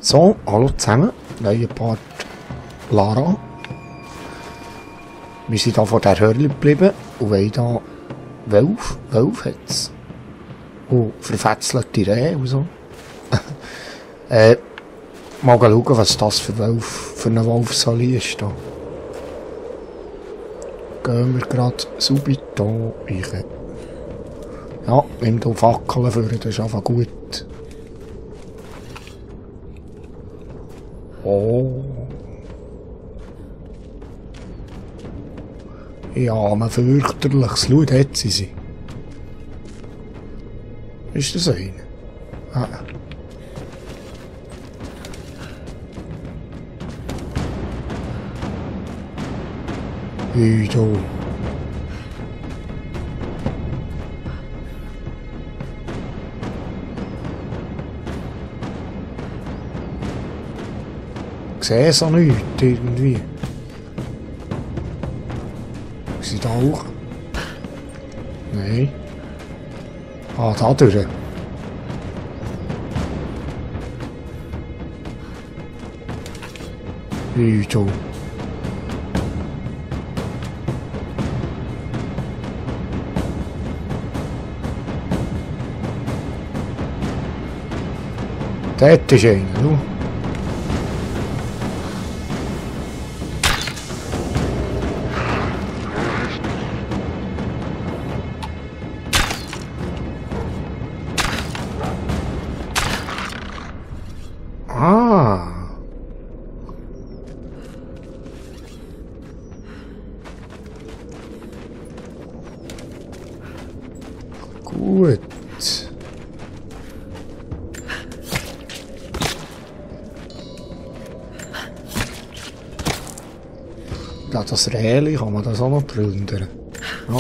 So, hallo zusammen, neuer Part Lara. Wir sind hier vor der Hörli geblieben und wollen hier Wölfe hat's. Und verfetzelte Rehe und so. Mal schauen, was das für eine Wolfsali ist da. Gehen wir gerade subito rein. Ja, nimm hier Fackeln für, das ist einfach gut. Oh. Ja, ein fürchterliches Laut hat sie. Ist das eine? Ah. Hey, da. Ich sehe so nichts irgendwie. Ist sie da auch? Nein. Ah, da durch. Hey, da. Dort ist einer, du. Ah. Gut. Ja, das Rähli kann man das auch noch plündern. Ja.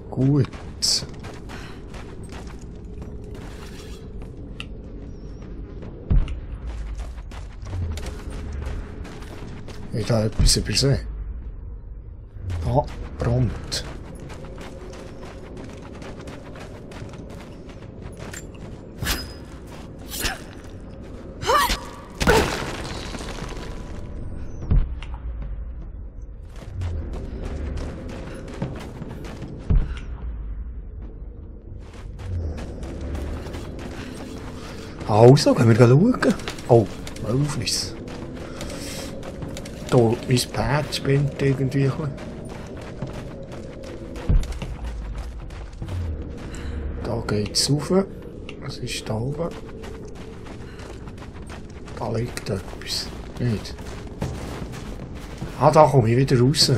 Gut. Ich habe etwas übersehen. Ah, prompt. Also, gehen wir schauen. Oh, Wölfnis. Da, mein Pad spinnt irgendwie ein bisschen. Da geht's rauf. Was ist da oben? Da liegt etwas. Nicht? Ah, da komme ich wieder raus.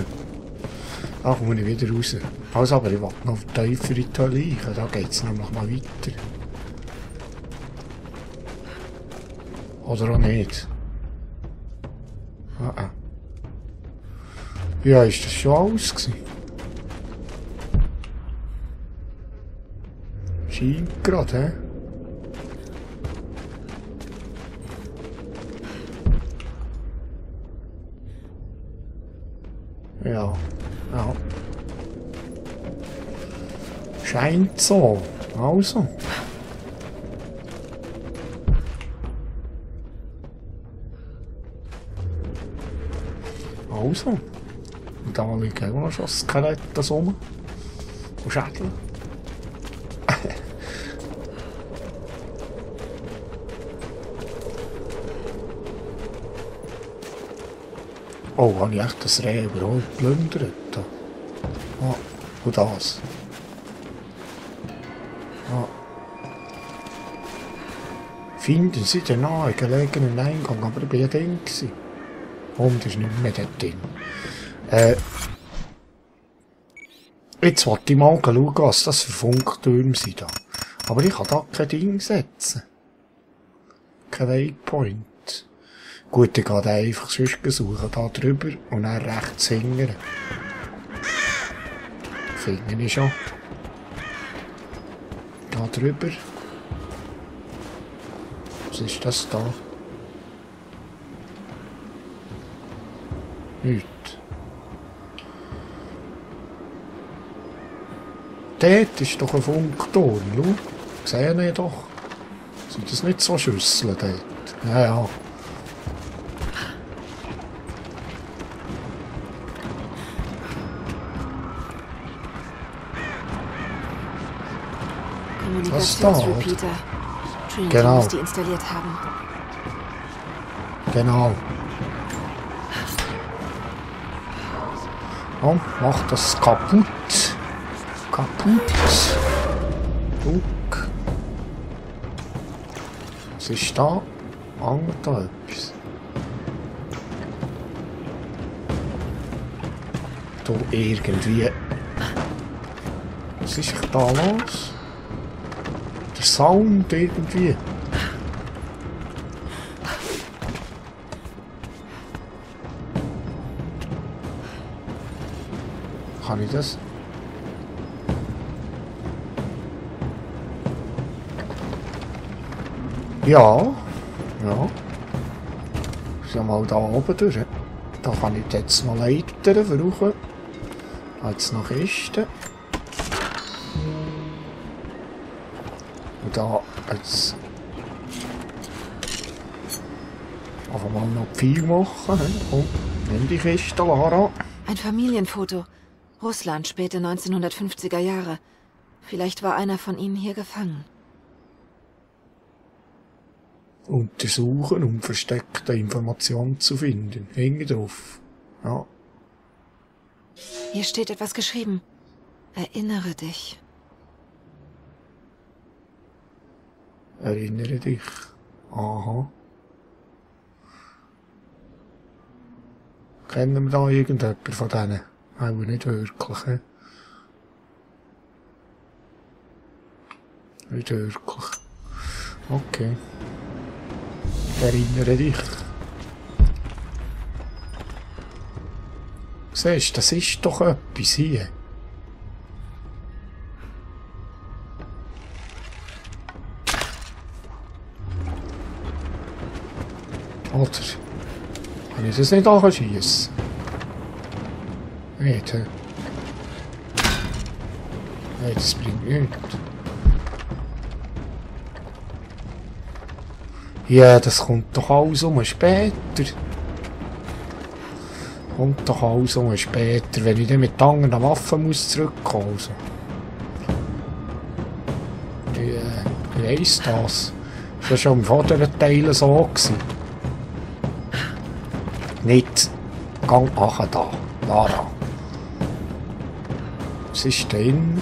Da komme ich wieder raus. Also, aber ich will noch tiefer in die Höhle. Da geht's nämlich mal weiter. Oder auch nicht. Ah, ah. Ja, ist das schon alles gewesen? Scheint gerade, hä? Ja, ja. Scheint so. Also. Also. Und da liegt auch noch schon Skelette rum. Und Schädel. Oh, habe ich echt das Reh überhaupt geplündert? Ah, und das. Ah. Finden Sie den nahegelegenen Eingang, aber ich bin ja drin gewesen. Und ist nicht mehr dort drin. Jetzt wollte ich mal schauen, was das für Funktürme sind da. Aber ich kann da kein Ding setzen. Kein Waypoint. Gut, ich gehe den einfach sonst suchen, da drüber und dann rechts hingern. Finde ich schon. Da drüber. Was ist das da? Nichts. Dort ist doch ein Funkturm, schau. Sehe ich doch. Sind das nicht so Schüsseln dort? Ja, ja. Kommunikationsrepeater. Trinity Genau. muss die installiert haben. Genau. Komm, mach das kaputt. Kaputt. Guck. Was ist da? Hängt da etwas? Da irgendwie. Was ist da los? Der Sound irgendwie. Kann ich das? Ja. Ja. Ist ja mal da oben durch. Da kann ich jetzt noch Leitern brauchen. Jetzt noch Kisten. Und da jetzt einfach mal noch viel machen. Und nimm die Kiste, Lara. Ein Familienfoto. Russland, späte 1950er Jahre. Vielleicht war einer von ihnen hier gefangen. Untersuchen, um versteckte Informationen zu finden. Hänge drauf. Ja. Hier steht etwas geschrieben. Erinnere dich. Erinnere dich. Aha. Kennen wir da irgendjemanden von denen? Aber nicht wirklich. He? Nicht wirklich. Okay. Erinnere dich. Siehst du, das ist doch etwas hier. Oder? Kann ich das nicht anschiessen? Nicht, hä? Nein, das bringt nichts. Ja, das kommt doch alles um später. Kommt doch alles um später, wenn ich dann mit anderen Waffen muss zurückkommen muss. Ich weiss das. Das war schon im vorderen Teil so gewesen. Nicht gang nachher da, Lara. Was ist denn?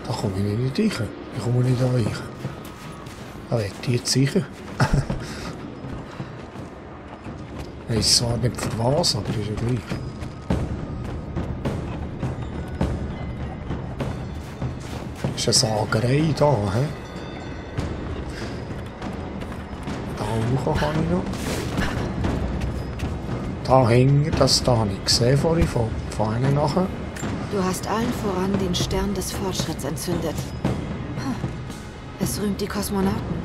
Da komme ich nicht rein. Ich komme nicht da rein. Da wird die jetzt sicher. Ich weiss zwar nicht für was, aber ist ja gleich. Das ist eine Sagerei da, hä? Da hoch kann ich noch. Da hängt das da habe ich gesehen vorhin, von einem nachher. Du hast allen voran den Stern des Fortschritts entzündet. Es rühmt die Kosmonauten.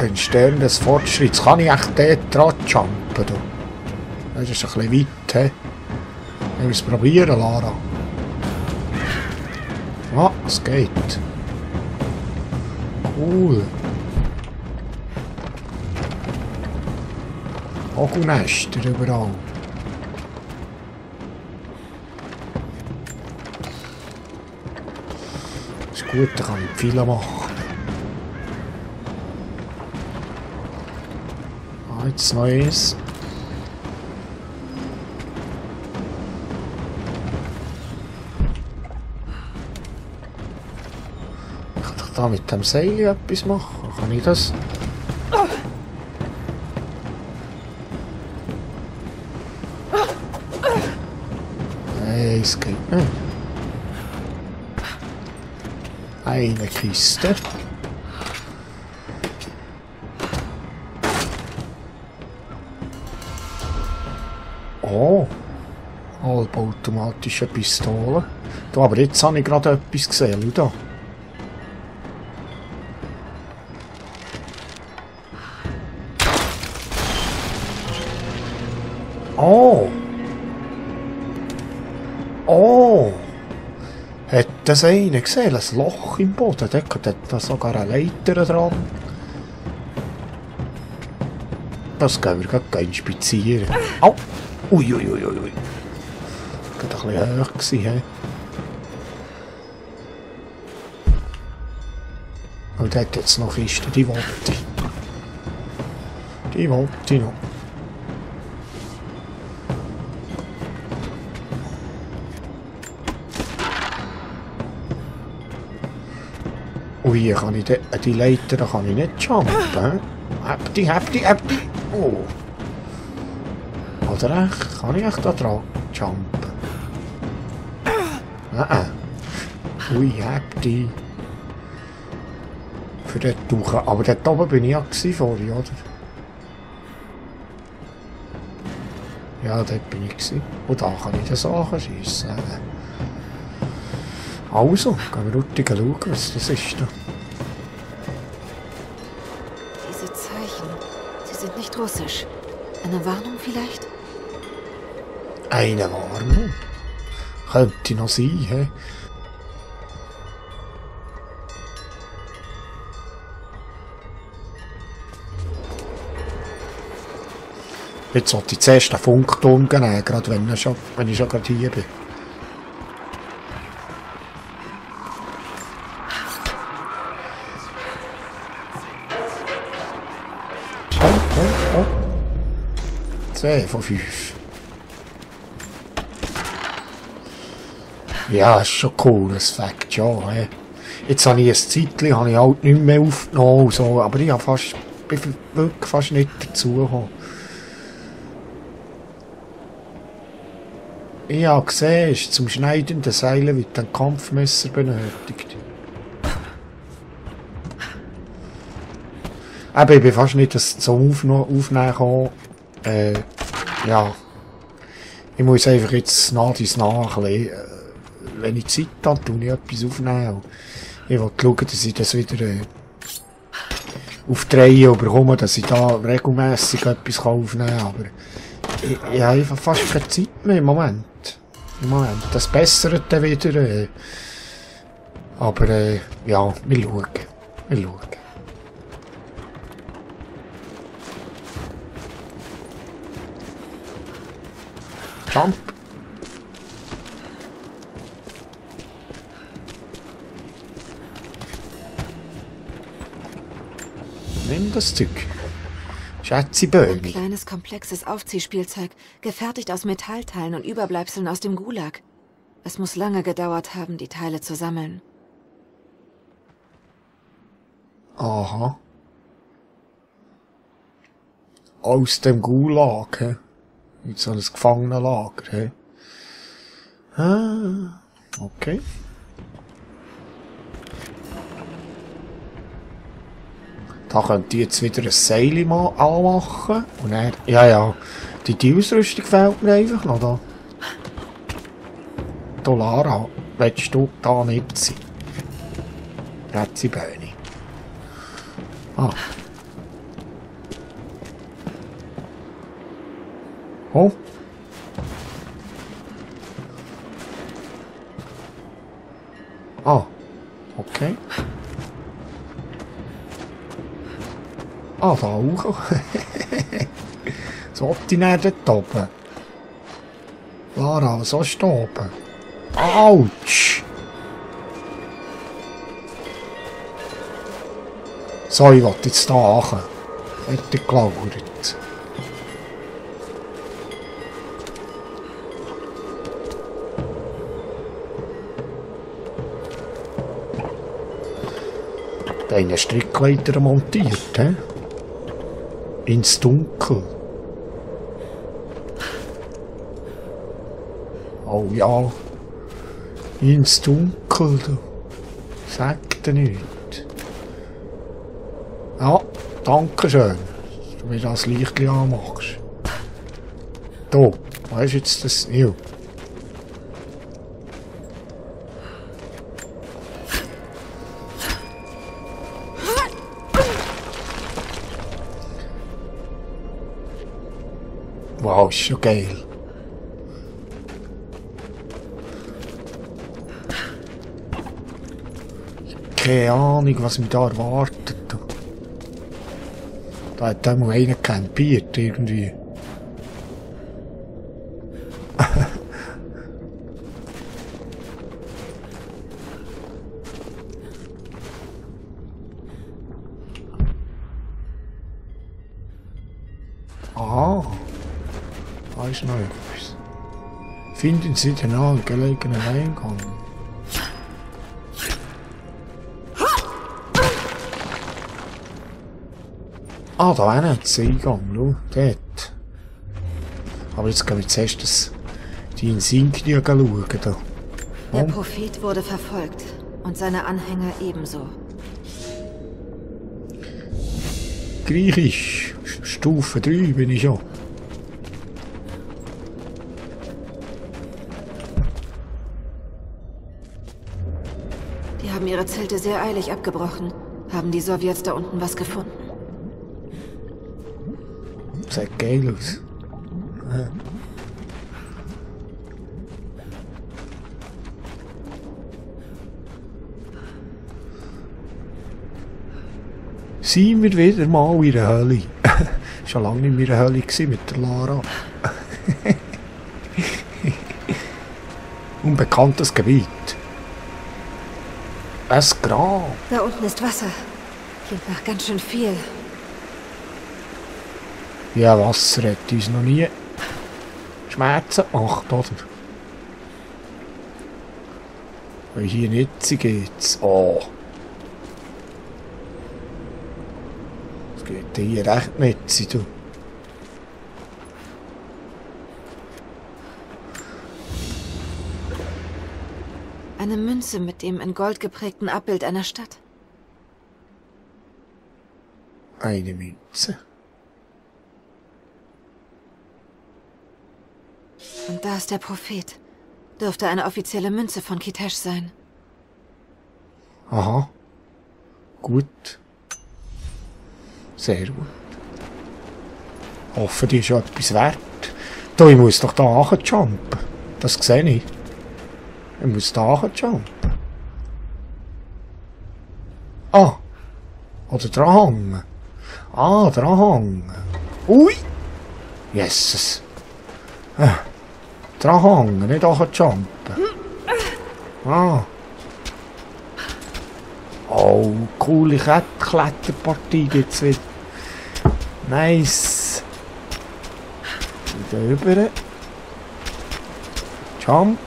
Den Stern des Fortschritts kann ich echt dort dran jumpen. Das ist ein bisschen weit, hä? Ich will es probieren, Lara. Ah, es geht. Cool. Vogelnester überall. Ist gut, da kann ich viele machen. Ah, jetzt Neues. Da mit dem Seil etwas machen? Kann ich das? Nein, es geht nicht. Eine Kiste. Oh. Halbautomatische Pistole. Da, aber jetzt habe ich gerade etwas gesehen, oder? Oh! Oh! Hat das einer gesehen? Ein Loch im Boden? Dort hat da sogar eine Leiter dran. Das gehen wir gleich inspizieren. Au! Uiuiuiui. Das war ein bisschen hoch gewesen, he? Und dort jetzt noch Kisten, die wollte ich. Die wollte ich noch. Ui, hier kann ich die Leiter, da kann ich nicht jumpen. Habt die. Oh. Oder echt? Kann ich echt da dran jumpen? Nein. Ui, habt die. Für den Tauchen. Aber dort oben bin ich ja vorhin, oder? Ja, dort bin ich gewesen. Und da kann ich das Sachen schiessen. Also, gehen wir runter schauen, was das ist da. Diese Zeichen, sie sind nicht russisch. Eine Warnung vielleicht? Eine Warnung? Könnte noch sein, hä? Jetzt sollte ich zuerst den Funkturm nehmen, gerade wenn ich schon gerade hier bin. Oh. 2 von 5. Ja, ist schon cool, das Fakt, ja. He. Jetzt habe ich ein Zeitchen, habe ich halt nicht mehr aufgenommen, so, aber ich bin wirklich fast nicht dazugekommen. Ich habe gesehen, es ist zum Schneiden der Seile wird ein Kampfmesser benötigt. Aber ich bin fast nicht zum Aufnehmen gekommen. Ja. Ich muss einfach jetzt nach. Wenn ich Zeit habe, tue ich etwas aufnehmen. Ich will schauen, dass ich das wieder auf die Reihe bekomme, dass ich da regelmässig etwas aufnehmen kann. Aber ich habe einfach fast keine Zeit mehr im Moment. Das bessert dann wieder. Aber ja, wir schauen. Jump. Nimm das Zeug. Ein Schätziböni. kleines, komplexes Aufziehspielzeug, gefertigt aus Metallteilen und Überbleibseln aus dem Gulag. Es muss lange gedauert haben, die Teile zu sammeln. Aha. Aus dem Gulag, hä? Mit so einem Gefangenenlager, hä? Ah, okay. Da könnt ihr jetzt wieder ein Seil anmachen. Und dann, ja, die Ausrüstung fehlt mir einfach noch da. Lara, willst du da nicht sein? Rätziböni. Ah. Oh. Ah. Okay. Ah, da auch. So wollte ich nicht dort oben. Lara, was hast du da oben? Autsch! So, ich will jetzt da ankommen. Fertig gelauert. Da eine Strickleiter montiert, hä? Ins Dunkel. Oh ja. Ins Dunkel, du. Sag dir nicht. Ja, danke schön, dass du mir das Lichtchen anmachst. Da, weißt du jetzt das? Ja. Wow, ist schon geil. Keine Ahnung, was mich da erwartet. Da hat einmal einer campiert, irgendwie. Aha. Da ist noch etwas. Finden Sie den nahegelegenen Eingang. Ah, da wäre ein Eingang, schau, dort. Aber jetzt gehen wir zuerst die Insignien schauen. Da. Der Prophet wurde verfolgt und seine Anhänger ebenso. Griechisch, Stufe 3 bin ich schon. Die haben ihre Zelte sehr eilig abgebrochen. Haben die Sowjets da unten was gefunden? Sieht geil aus. Sind wir wieder mal in der Hölle. Schon lange nicht mehr in der Hölle gewesen mit der Lara. Unbekanntes Gebiet. Ein Grab. Da unten ist Wasser. Klingt nach ganz schön viel. Ja, Wasser hat uns noch nie Schmerzen gemacht, oder? Weil hier nicht geht's. Oh. Es geht hier recht nicht, du. Eine Münze mit dem in Gold geprägten Abbild einer Stadt. Eine Münze. Und da ist der Prophet. Dürfte eine offizielle Münze von Kitesh sein. Aha. Gut. Sehr gut. Hoffe, die ist schon etwas wert. Da, ich muss doch da hochjumpen. Das sehe ich. Ich muss da hochjumpen. Ah. Oder dranhängen. Ah, dranhängen. Ui. Jesus. Dranhängen, nicht hochjumpen. Ah. Oh, coole Kletterpartie gibt's wieder. Nice. Wieder rüber. Jump.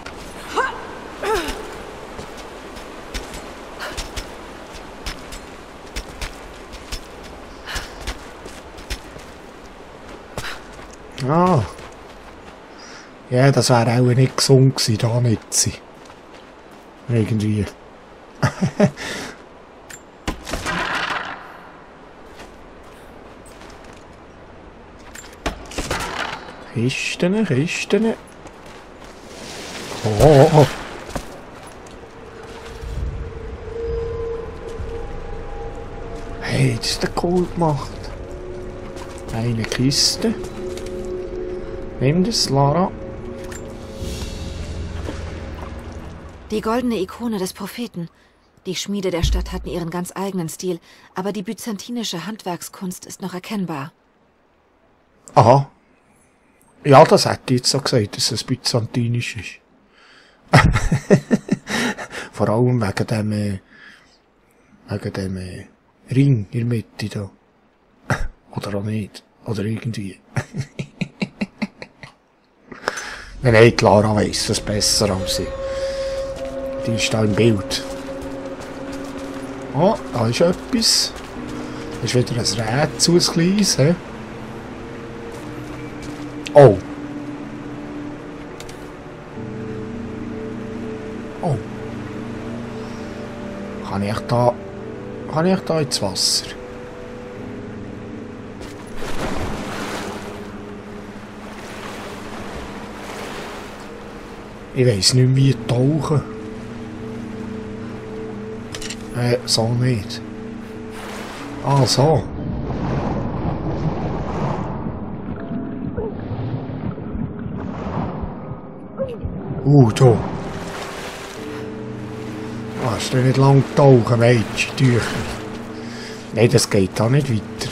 Ah. Ja, das wäre auch nicht gesund gewesen, da nicht zu sein. Irgendwie. Kisten, Kisten. Oh. Hey, das ist der cool gemacht. Eine Kiste. Nimm das, Lara. Die goldene Ikone des Propheten. Die Schmiede der Stadt hatten ihren ganz eigenen Stil, aber die byzantinische Handwerkskunst ist noch erkennbar. Aha. Ja, das hätte ich jetzt so gesagt, dass es byzantinisch ist. Vor allem wegen dem Ring in der Mitte da. Oder auch nicht. Oder irgendwie. Nein, Clara weiss es besser als ich. Die ist da im Bild. Oh, da ist etwas. Das ist wieder ein Rätsel, ein kleines, he? Oh. Oh. Kann ich da ins Wasser? Ich weiss nicht, wie tauchen. So nicht. Ah, so. Da. Hast du nicht lang tauchen, Mädchen, Tücher? Nein, das geht da nicht weiter.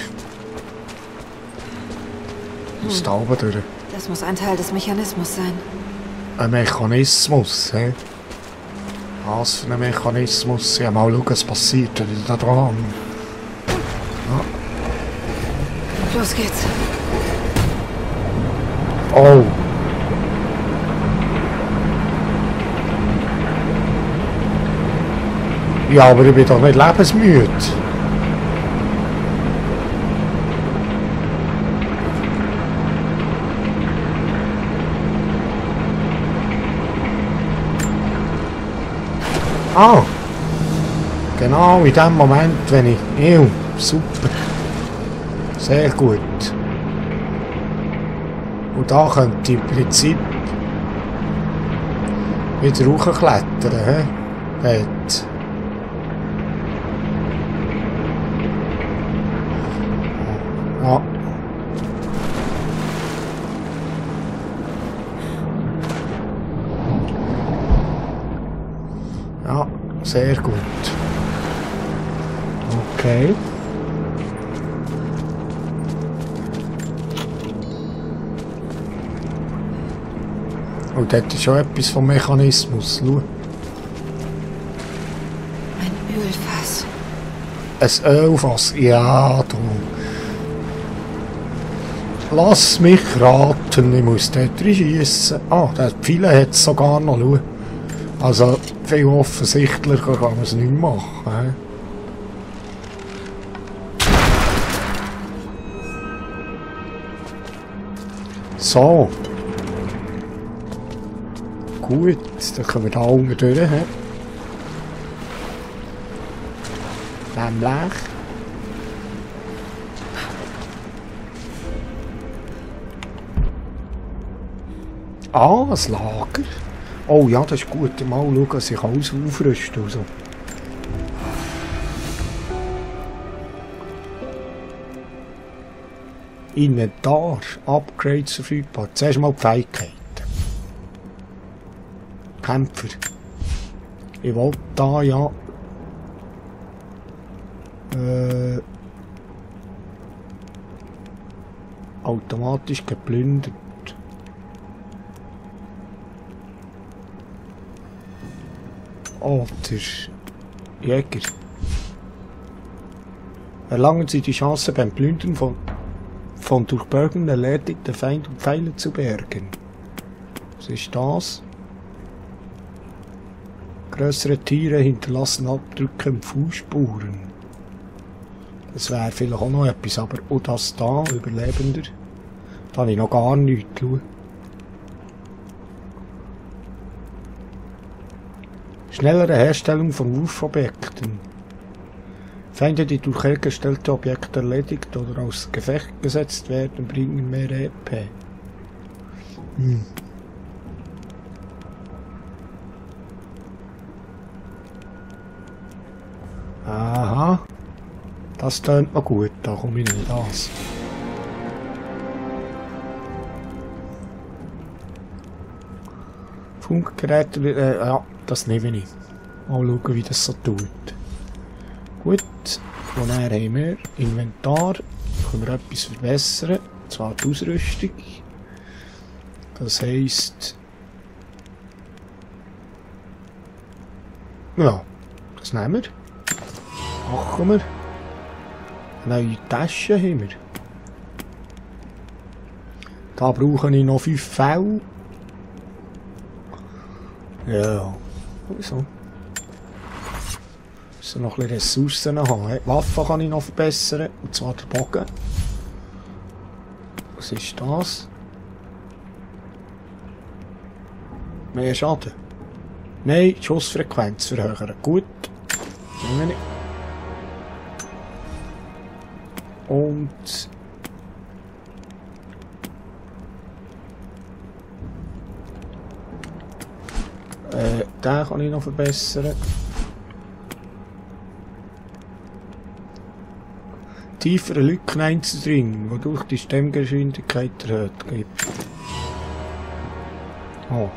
Muss da oben durch. Das muss ein Teil des Mechanismus sein. Ein Mechanismus, hä? Was für ein Mechanismus? Ja, mal schauen, was passiert, wenn ich da dran. Ja. Los geht's. Oh. Ja, aber ich bin doch nicht lebensmüde. Ah. Genau in dem Moment, wenn ich... super. Sehr gut. Und da könnte ich im Prinzip wieder hochklettern, hä? Dort. Ja. Ja, sehr gut. Okay. Und dort ist schon etwas vom Mechanismus. Schau. Ein Ölfass. Ein Ölfass. Ja, du. Lass mich raten, ich muss dort schiessen. Ah, der Pfeile hat es sogar noch. Schau. Also, viel offensichtlicher kann man es nicht machen. He? So. Gut, dann können wir da unten durch. He? Nämlich. Ah, ein Lager. Oh ja, das ist gut. Mal schauen, dass ich alles aufrüsten kann. So. Inventar. Upgrades verfügbar. Zuerst mal die Fähigkeiten. Kämpfer. Ich wollte da ja... automatisch geplündert. Oder Jäger. Erlangen Sie die Chance beim Plündern von durch Bögen erledigten Feind und Pfeile zu bergen. Was ist das? Größere Tiere hinterlassen Abdrücke und Fußspuren. Das wäre vielleicht auch noch etwas, aber auch das da, Überlebender, da habe ich noch gar nichts. Schau. Schnellere Herstellung von Wurfobjekten. Feinde, die durch hergestellte Objekte erledigt oder aus Gefecht gesetzt werden, bringen mehr EP. Aha. Das tönt noch gut, da komme ich nicht aus. Funkgeräte, ja, das nehme ich. Mal schauen, wie das so tut. Gut, und dann haben wir Inventar. Können wir etwas verbessern, und zwar die Ausrüstung. Das heisst... Ja, das nehmen wir. Machen wir. Neue Taschen haben wir. Da brauche ich noch 5 Fell. Ja, so. Müssen noch ein bisschen Ressourcen haben. Waffen kann ich noch verbessern, und zwar der Bogen. Was ist das? Mehr Schaden. Nein, Schussfrequenz verhöhern. Gut. Nehmen wir nicht. Und... den kann ich noch verbessern. Tiefere Lücken einzudringen, wodurch die Stemmgeschwindigkeit erhöht wird. Oh.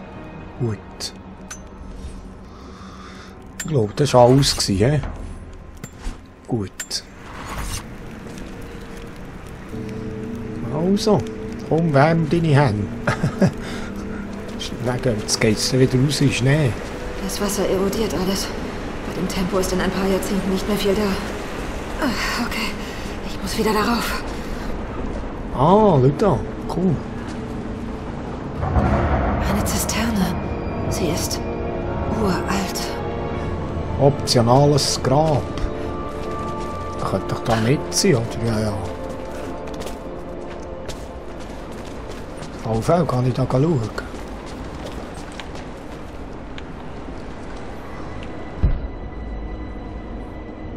Gut. Ich glaube, das war alles, he? Gut. Also, komm, wärm deine Hände. Jetzt geht's wieder raus in Schnee. Das Wasser erodiert alles. Bei dem Tempo ist in ein paar Jahrzehnten nicht mehr viel da. Okay, ich muss wieder darauf. Ah, schau da. Cool. Eine Zisterne. Sie ist uralt. Optionales Grab. Könnte doch da mit sein, oder? Ja, ja. Auf jeden Fall kann ich da schauen.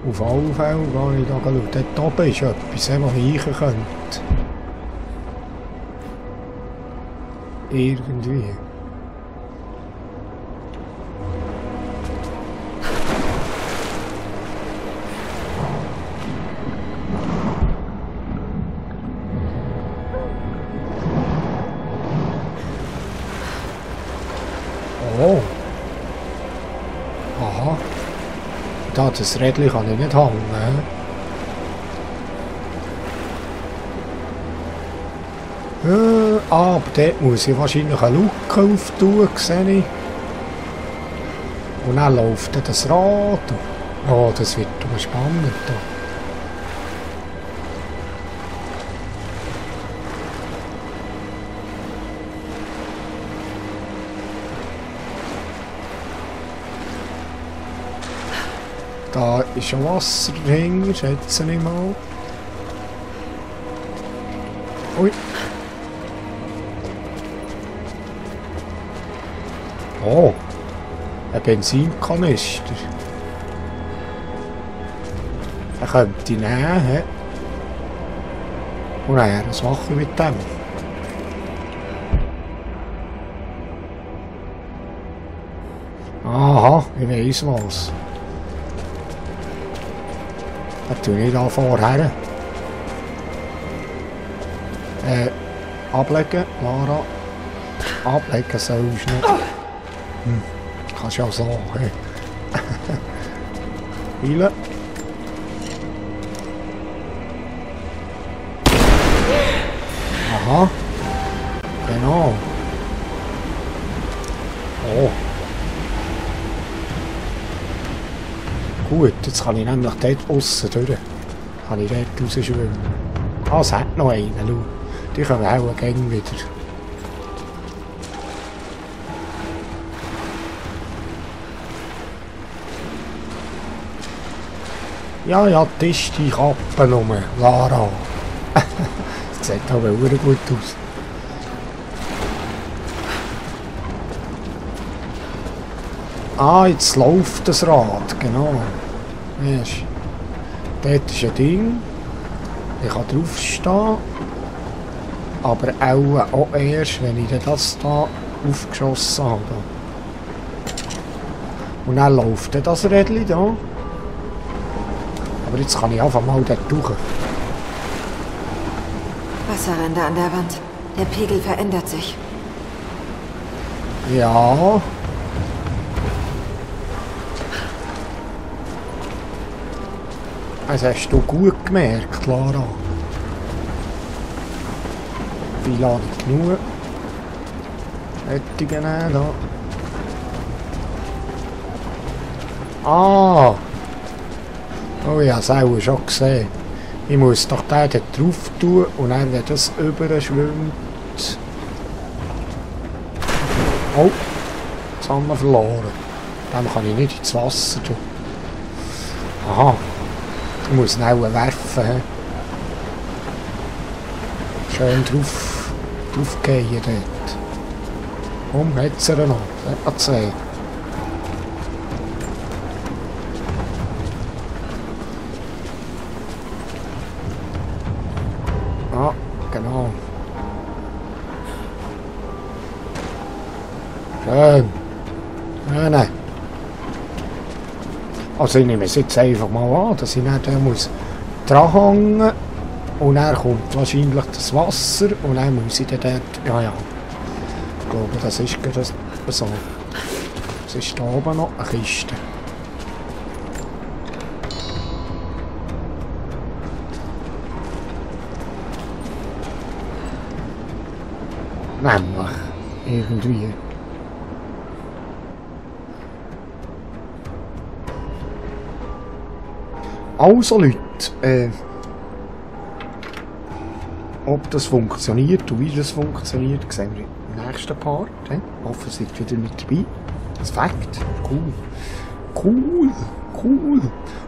Auf alle Fälle gehe ich da schauen. Dort oben ist etwas, was ich reichen könnte. Irgendwie. Oh. Aha. Da, das Rädchen kann ich nicht hängen. Aber dort muss ich wahrscheinlich eine Luke auftun, sehe ich. Und dann läuft dann das Rad. Oh, das wird spannend. Da ist ein Wasserring, schätze ich mal. Ui. Oh, ein Benzinkanister. Den könnte ich nehmen. Und dann, was mache ich mit dem? Aha, ich weiss was. Das tue ich da vorher. Ablegen, Lara. Ablegen sollst du nicht. Kannst ja so, hey. Heilen. Aha. Genau. Oh. Gut, jetzt kann ich nämlich dort aussen durch. Kann ich dort rausschwimmen. Ah, es hat noch einen, schau. Die kommen auch gerne wieder. Ja, ja, das ist die Kappe rum, Lara. Das sieht aber auch gut aus. Ah, jetzt läuft das Rad, genau. Weißt, dort ist ein Ding. Ich kann draufstehen. Aber auch erst, wenn ich das hier aufgeschossen habe. Und dann läuft das Rädchen hier. Aber jetzt kann ich einfach mal dort durch. Wasserränder an der Wand. Der Pegel verändert sich. Ja. Das hast du gut gemerkt, Lara. Wie lade ich genug? Hätte ich nehmen da. Ah! Oh ja, das habe ich schon gesehen. Ich muss doch den dort drauf tun und dann, wenn das überschwimmt. Oh! Jetzt haben wir verloren. Dann kann ich nicht ins Wasser tun. Aha! Ich muss ihn auch werfen. He? Schön drauf gehen dort. Komm, jetzt er noch. Hat noch zwei. Ah, genau. Schön. Nein. Also ich nehme es jetzt einfach mal an, dass ich nicht muss dranhängen und dann kommt wahrscheinlich das Wasser und dann muss ich dann dort... Ja, ja. Ich glaube, das ist So. Es ist da oben noch eine Kiste. Nämlich. Irgendwie. Also Leute, ob das funktioniert und wie das funktioniert, sehen wir im nächsten Part. Hoffen, ihr seid wieder mit dabei. Das Fakt. Cool.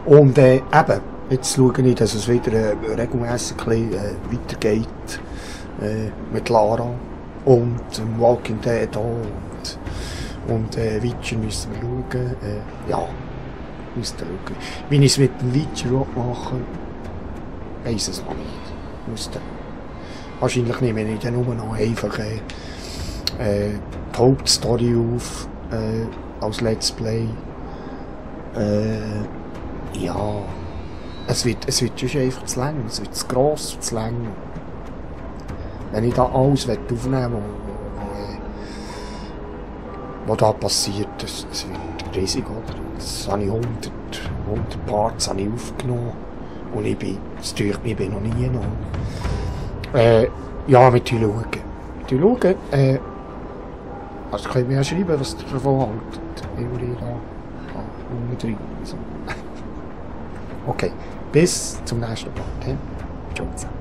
Und eben, jetzt schaue ich, dass es wieder regelmässig weitergeht mit Lara und Walking Dead und Witcher müssen wir schauen. Ja, müssen wir schauen. Wie ich es mit dem Witcher machen will, weiss es noch nicht. Müsste. Wahrscheinlich nehme ich dann nur noch einfach die Hauptstory auf als Let's Play. Ja, es wird schon einfach zu lang, es wird zu gross und zu lang. Wenn ich da alles aufnehmen will, was da passiert, es wird riesig, oder? Das habe ich 100 Parts habe ich aufgenommen und es tut mir, ich bin noch nie noch. Ja, mit dir schauen. Also könnt ihr mir ja schreiben, was ihr davon haltet. Wie ihr da unten so. Okay, bis zum nächsten Part. Ciao zusammen.